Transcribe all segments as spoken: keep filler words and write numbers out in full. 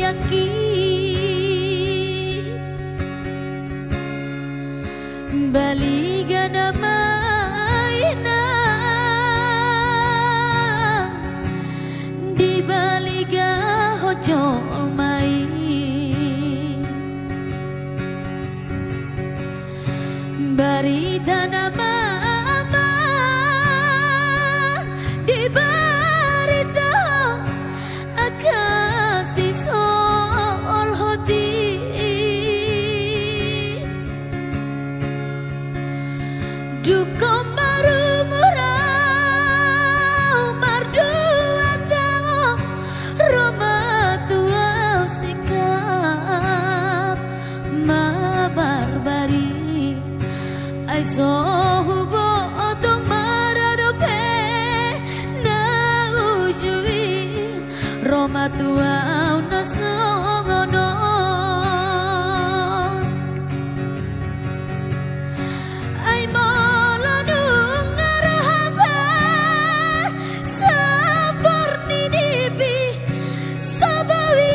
Aki, baliga nama inang, dibaliga ho jolma i. Barita nama amang, dibarita ho angka sisolhot i. Dung marumur au mardua taon, ro ma tu au sikap mambarbari. Ai so huboto mara dope na uju i, ro ma tu au na songon on. Ai molo nunga ro haba sambor ni nipi, so boi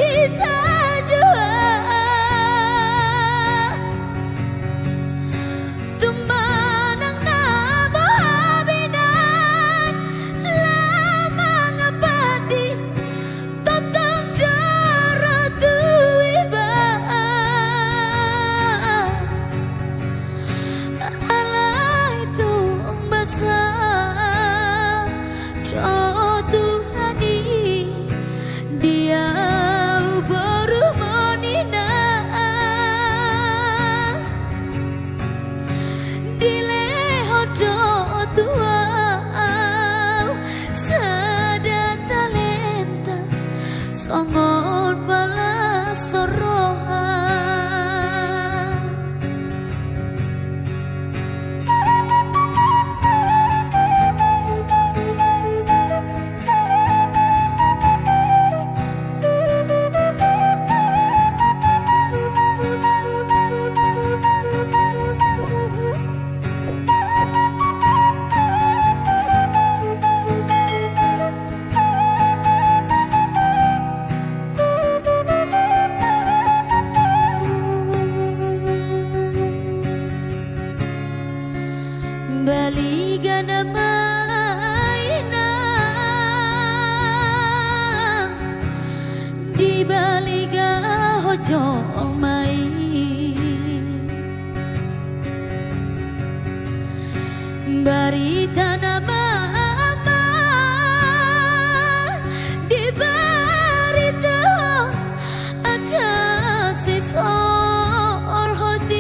hita jua. Tung manang na boha be inang, laho mangapati, tongtong do ro tu iba. Alai tung basa do Tuhan i di au borumon inang, dilehon do tu au sada talenta songon palas roha. Baliga nama inang, dibaliga ho jolma i. Barita nama amang, dibarita ho angka sisolhot i.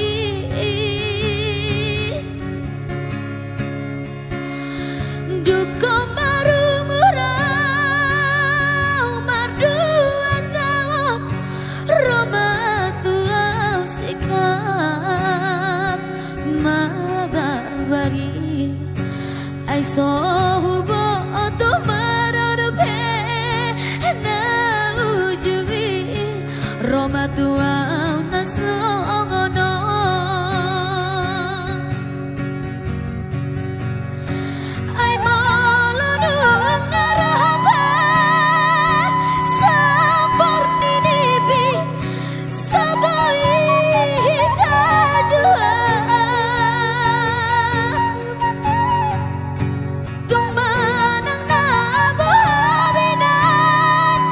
Dung marumur au mardua taon, ro ma tu au sikap mambarbari. Ai so huboto mara dope na uju i, ro ma tu au na songon on. Ai molo nunga ro haba sambor ni nipi, so boi hita jua. Tung manang na boha be inang,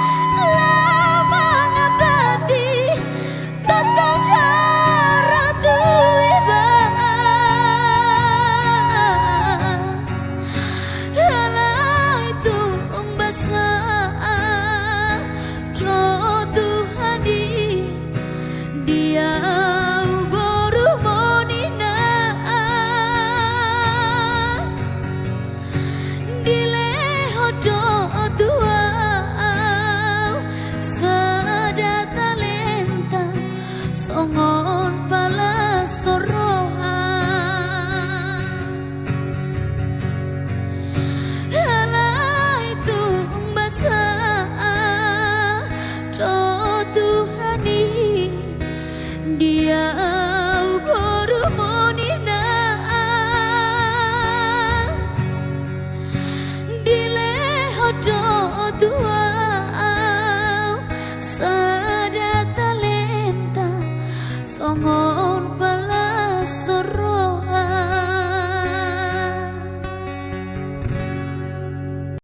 laho mangapati, tongtong do ro tu iba. Alai tung basa do Tuhan i di au borumon inang, dilehon do tu au sada talenta songon palas roha. Alai tung basa do Tuhan i di